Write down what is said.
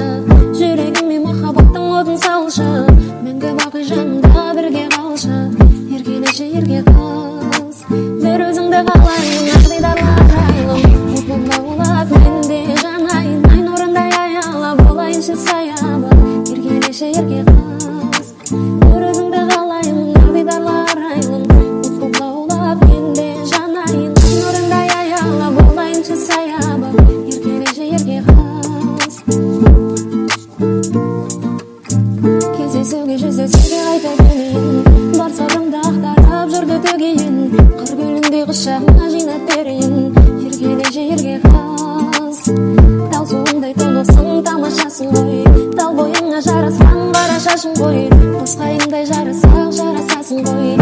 қалшы, жүрегіме махаббаттың отын салшы, мәңгі бақи жанымда бірге қалшы, еркелеші ерке қыз. Бір өзіңді қалаймын, ақ дидарлы арайлым, от болып лаулап мен де жанайын, ай нұрындай аялап болайыншы саябақ, еркелеші ерке қыз. Бір өзіңді қалаймын, ақ дидарлы арайлым, от болып лаулап мен де жанайын, ай нұрындай аялап болайыншы саябақ, еркелеші ерке қыз. Кездесуге, жүздесуге қайта келейін, бар сырымды ақтарып жырды төгейін, қыр гүліндей құшағыңа жинап берейін, еркелеші ерке қыз. Тал суындай тұнықсың, тамашасың ғой, тал бойыңа жарасқан қара шашың ғой, қос қайыңдай жарасақ жарасасың ғой,